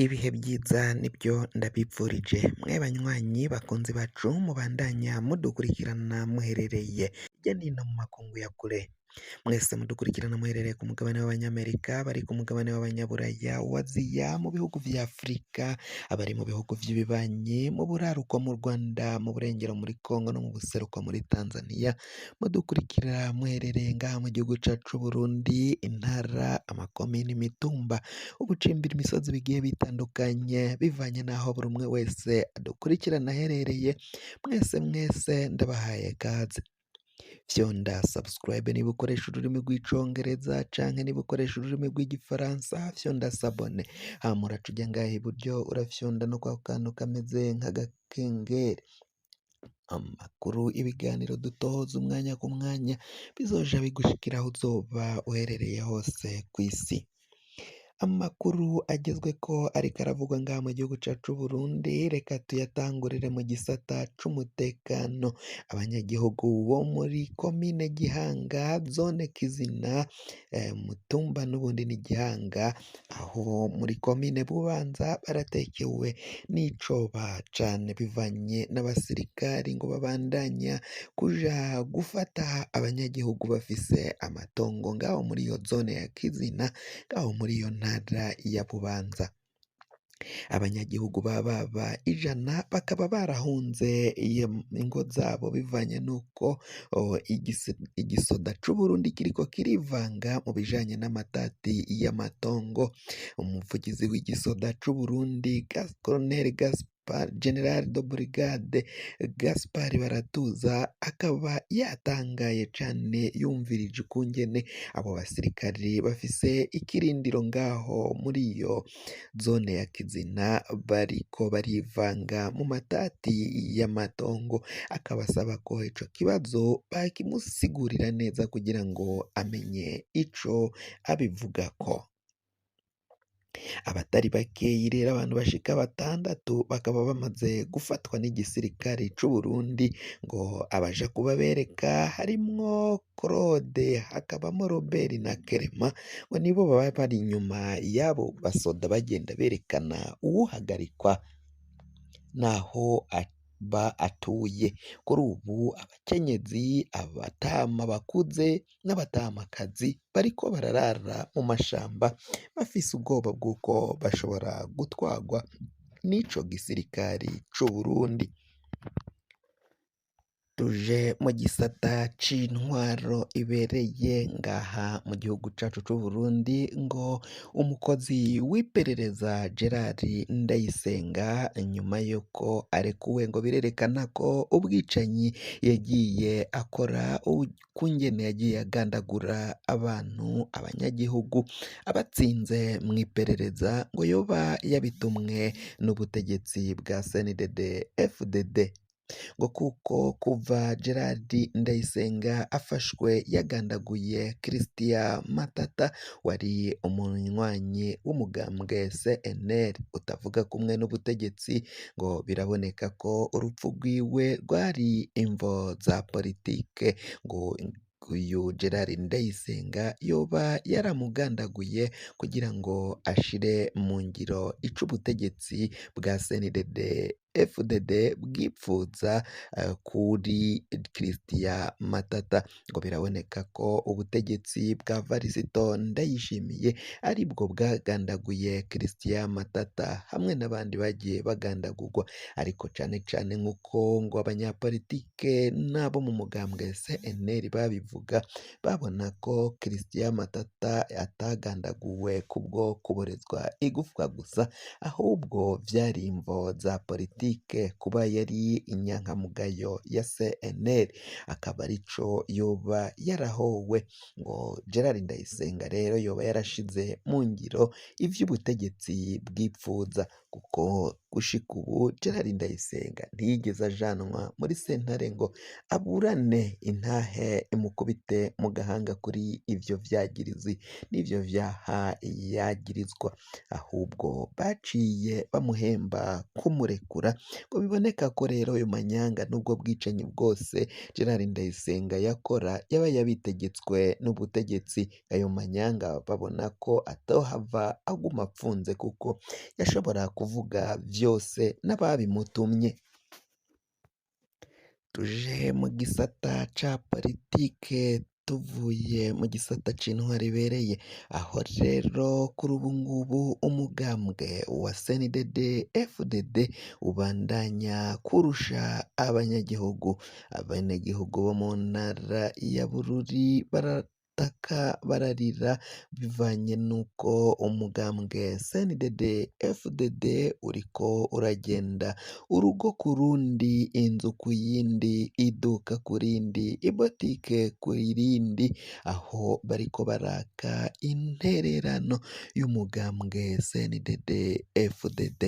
Ibihe vyiza nivyo ndabipfurije mwe banywanyi bakunzi bacu mubandanya mudukurikirana muherereye hirya nino mu makungu ya kure, mwese mudukurikirana muherereye ku mugabane w'abanyamerika, bari ku mugabane w'abanyaburaya, w'Aziya, mu bihugu vya Afurika, abari mu bihugu vy'ibibanyi, mu buraruko mu Rwanda, mu burengero muri Kongo no mu buseruko muri Tanzania, mudukurikira muherereye ngaha mu gihugu cacu c'Uburundi, intara, amakomine, imitumba, ubucimbira imisozi bigiye bitandukanye bivanye n'aho buri umwe wese adukurikirana aherereye, mwese mwese ndabahaye kaze. Fyonda subscribe niba ukoresha ururimi rw'icongereza canke niba ukoresha ururimi rw'igifaransa fyonda s'abonner, hama uraca uja ngaha iburyo urafyonda no kwako kantu kameze nk'agakengeri. Amakuru, ibiganiro dutoza umwanya ku mwanya bizoja bigushikira aho uzoba uherereye hose kw'isi. Amakuru agezweko ariko aravugwa ngaha mu gihugu cacu c'Uburundi, reka tuyatangurire mu gisata c'umutekano. Abanyagihugu bo muri komine Gihanga, zone Kizina, mutumba n'ubundi ni Gihanga, aho muri komine Bubanza baratekewe n'icoba cane bivanye n'abasirikari ngo babandanya kuja gufata abanyagihugu bafise amatongo ngaho muri iyo zone ya Kizina, ngaho muri iyo ntara ya Bubanza. Abanyagihugu bababa 100 bakaba barahunze ingo zabo bivanye n'uko igisoda c'Uburundi kiriko kirivanga mu bijanye n'amatati y'amatongo. Umuvugizi w'igisoda c'Uburundi Colonel Gaspard, General de Brigade Gaspard Baratuza akaba yatangaye cane yumvirije ukungene abo basirikari bafise ikirindiro ngaho muri iyo zone ya Kizina bariko barivanga mu matati y'amatongo, akabasaba ko ico kibazo bakimusigurira neza kugira ngo amenye ico abivugako. Abatari bakeyi rero abantu bashika 6 bakaba bamaze gufatwa n'igisirikare c'Uburundi ngo abaja kubabereka harimwo Claude, hakabamwo Robert na Clement, ngo nibo baba bari inyuma y'abo basoda bagenda berekana uwuhagarikwa n'aho aba atuye. Kuri ubu abakenyezi, abatama bakuze n'abatamakazi bariko bararara mu mashamba bafise ubwoba bw'uko bashobora gutwarwa n'ico gisirikari c'Uburundi. Tuje mu gisata c'intwaro ibereye ngaha mu gihugu cacu c'Uburundi, ngo umukozi w'iperereza Gerard Ndayisenga nyuma yuko arekuwe ngo birerekana ko ubwicanyi yagiye akora, ukungene yagiye agandagura abantu, abanyagihugu abatsinze mw'iperereza, ngo yoba yabitumwe n'ubutegetsi bwa CNDD FDD. Ngo kuko kuva Gerard Ndayisenga afashwe yagandaguye Christian Matata wari umunywanyi w'umugambwe CNL utavuga kumwe n'ubutegetsi, ngo biraboneka ko urupfu rwiwe rwari imvo za politike, ngo uyu Gerard Ndayisenga yoba yaramugandaguye kugira ngo ashire mu ngiro ico ubutegetsi bwa CNDD FDD bwipfuza kuri Christian Matata. Ngo biraboneka ko ubutegetsi bwa Varisito Ndayishimiye aribwo bwagandaguye Christian Matata hamwe n'abandi bagiye bagandagurwa, ariko cane cane nk'uko ngo abanyapolitike n'abo mu mugambwe CNL babivuga, babona ko Christian Matata atagandaguwe kubwo kuborezwa igufwa gusa, ahubwo vyari imvo za politike kuba yari inyankamugayo ya CNL, akaba arico yoba yarahowe. Ngo Gerard Ndayisenga rero yoba yarashize mu ngiro ivy'ubutegetsi bwipfuza, kuko gushika ubu Gerard Ndayisenga ntiyigeze ajanwa muri sentare ngo aburane intahe imukubite mu gahanga kuri ivyo vyagirizi n'ivyo vyaha yagirizwa, ahubwo baciye bamuhemba kumurekura. Bujumbura. Ngo biboneka ko rero ayo manyanga n'ubwo bwicanyi bwose Gerard Ndayisenga yakora yaba yabitegetswe n'ubutegetsi. Ayo manyanga babona ko atohava aguma apfunze kuko yashobora kuvuga vyose n'ababimutumye. Tuje mu gisata ca politike, tuvuye mu gisata c'intwaro ibereye, aho rero kuri ubu ngubu umugambwe wa CNDD FDD ubandanya kurusha abanyagihugu. Abenegihugu bo mu ntara ya Bururi barataka bararira bivanye n'uko umugambwe CNDD FDD uriko uragenda urugo ku rundi, inzu ku yindi, iduka ku rindi, ibotike ku rindi, aho bariko baraka intererano y'umugambwe CNDD FDD.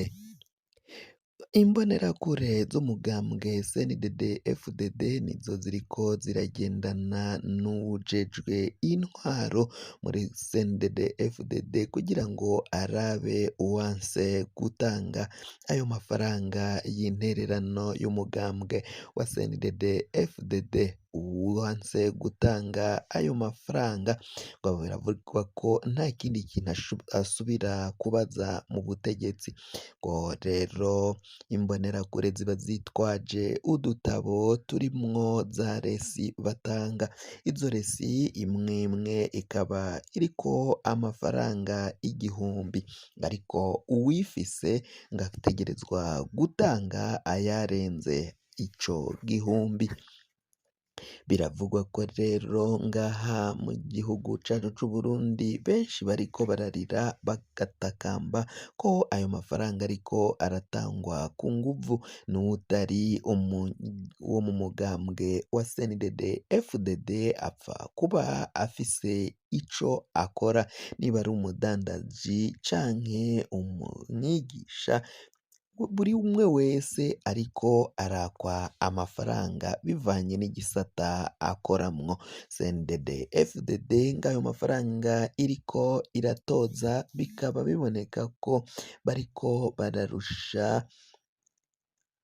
Imbonerakure z'umugambwe CNDD FDD nizo ziriko ziragendana n'uwujejwe intwaro muri CNDD FDD kugira ngo arabe uwanse gutanga ayo mafaranga y'intererano y'umugambwe wa CNDD FDD. Uwanse gutanga ayo mafaranga ngo biravugwa ko nta kindi kintu asubira kubaza mu butegetsi. Ngo rero imbonerakure ziba zitwaje udutabo turimwo za resi batanga, izo resi imwe imwe ikaba iriko amafaranga 1000, ariko uwifise ngo ategerezwa gutanga ayarenze ico gihumbi. Biravugwa ko rero ngaha mu gihugu cacu c'Uburundi benshi bariko bararira bagatakamba ko ayo mafaranga ariko aratangwa ku nguvu n'uwutari wo mu mugambwe wa CNDD FDD apfa kuba afise ico akora, niba ari umudandaji canke umwigisha, buri umwe wese ariko arakwa amafaranga bivanye n'igisata akoramwo. CNDD FDD ngayo mafaranga iriko iratoza, bikaba biboneka ko bariko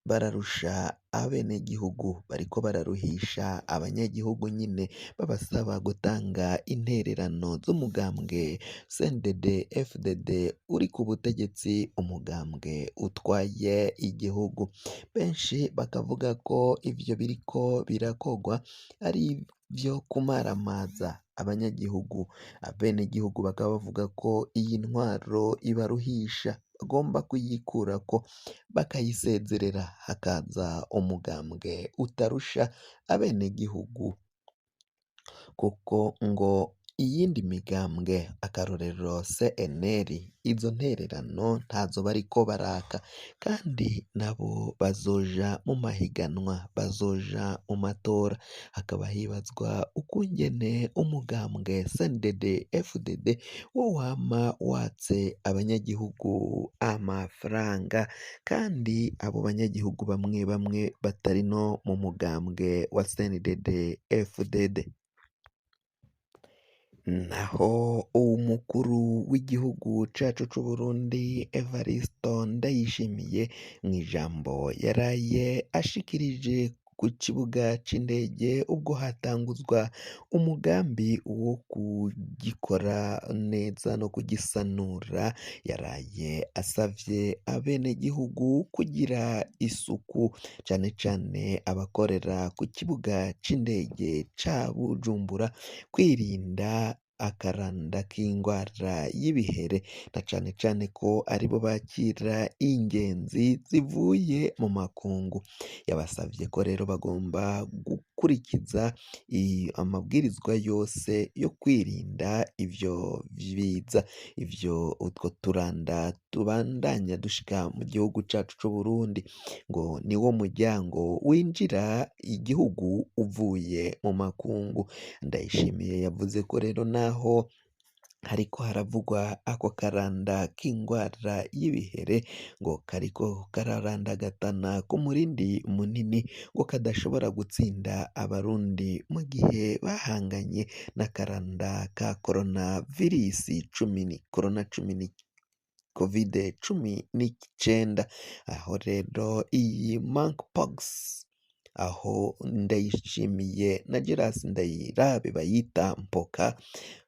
bararusha abenegihugu, bariko bararuhisha abanyagihugu nyine babasaba gutanga intererano z'umugambwe CNDD FDD uri ku butegetsi, umugambwe utwaye igihugu. Benshi bakavuga ko ivyo biriko birakogwa ari ivyo kumaramaza abanyagihugu. Abenegihugu bakaba bavuga ko iyi ntwaro ibaruhisha, bagomba kuyikurako bakayisezerera, hakaza umugambwe utarusha abenegihugu, kuko ngo iyindi migambwe akarorero CNL izo ntererano ntazo bariko baraka, kandi nabo bazoja mu mahiganwa, bazoja mu matora. Hakaba hibazwa ukungene umugambwe CNDD FDD wo wama watse abanyagihugu amafaranga, kandi abo banyagihugu bamwe bamwe batari no mu mugambwe wa CNDD FDD. Naho umukuru w'igihugu cacu c'Uburundi Evaristo Ndayishimiye mw'ijambo yaraye ashikirije ku kibuga c'indege ubwo hatanguzwa umugambi wo kugikora neza no kugisanura, yaraye asavye abenegihugu kugira isuku, cane cane abakorera ku kibuga c'indege ca Bujumbura, kwirinda akaranda k'ingwara y'ibihere, na cane cane ko aribo bakira ingenzi zivuye mu makungu. Yabasavye ko rero bagomba gukurikiza amabwirizwa yose yo kwirinda ivyo biza, ivyo utwo turanda tubandanya dushika mu gihugu cacu c'Uburundi, ngo niwo muryango winjira igihugu uvuye mu makungu. Ndayishimiye yavuze ko rero naho hariko haravugwa ako karanda k'ingwara y'ibihere, ngo kariko kararandagatana k'umurindi munini, ngo kadashobora gutsinda abarundi mu gihe bahanganye n'akaranda ka korona virisi corona Covid-19. Aho rero iyi monkeypox, aho Ndayishimiye na Gerasi Ndayirabe bayita mpoka,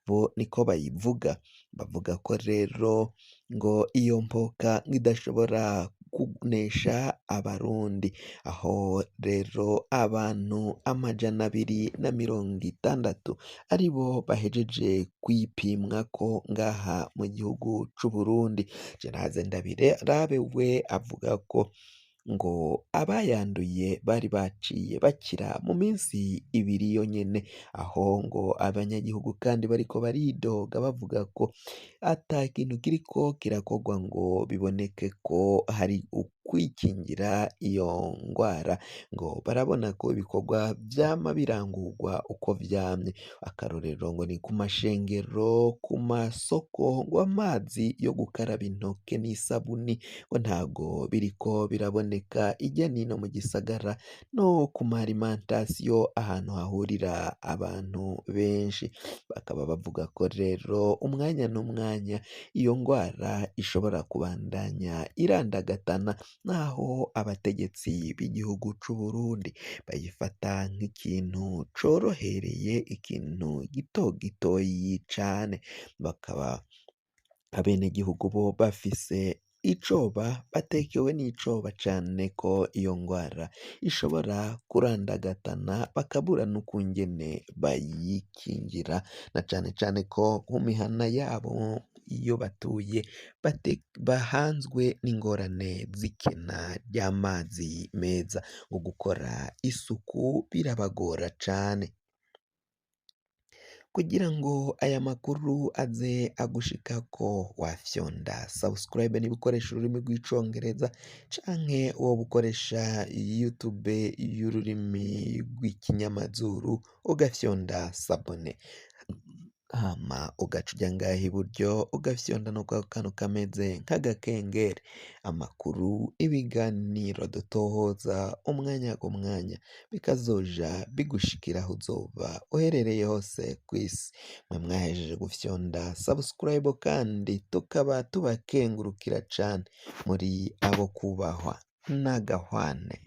bo niko bayivuga. Bavuga ko rero ngo iyo mpoka idashobora kunesha Abarundi, aho rero abantu 260 aribo bahejeje kwipimwako ngaha mu gihugu c'Uburundi. Gerase Ndabirabe we avuga ko ngo abayanduye bari baciye bakira mu minsi 2 yonyene, aho ngo abanyagihugu kandi bariko baridoga bavuga ko ata kintu kiriko kirakorwa ngo biboneke ko hari ukwikingira iyo ngwara, ngo barabona ko ibikorwa vyama birangurwa uko vyamye. Akarorero ngo ni ku mashengero, ku masoko, ngo amazi yo gukaraba intoke n'isabuni ngo ntago biriko biraboneka irya nino mu gisagara no ku ma alimentation, ahantu hahurira abantu benshi. Bakaba bavuga ko rero umwanya n'umwanya iyo ngwara ishobora kubandanya irandagatana, naho abategetsi b'igihugu c'Uburundi bayifata nk'ikintu corohereye, ikintu gito gitoyi cane. Bakaba abenegihugu bo bafise icoba, batekewe n'icoba cane ko iyo ngwara ishobora kurandagatana, bakabura n'ukungene bayikingira, na cane cane ko mu mihana yabo iyo batuye bahanzwe n'ingorane z'ikena ry'amazi meza, ngo gukora isuku birabagora cane. Kugira ngo aya makuru aze agushikako, wafyonda subscribe niba ukoresha ururimi rw'icongereza, canke woba ukoresha YouTube y'ururimi rw'ikinyamazuru ugafyonda s'abonner, hama ugaca uja ngaha iburyo ugafyonda no kwako kantu kameze nk'agakengeri. Amakuru, ibiganiro dutohoza umwanya ku mwanya bikazoja bigushikira aho uzoba uherereye hose kw'isi. Mwe mwahejeje gufyonda subscribe kandi tukaba tubakengurukira cane, muri abo kubahwa n'agahwane.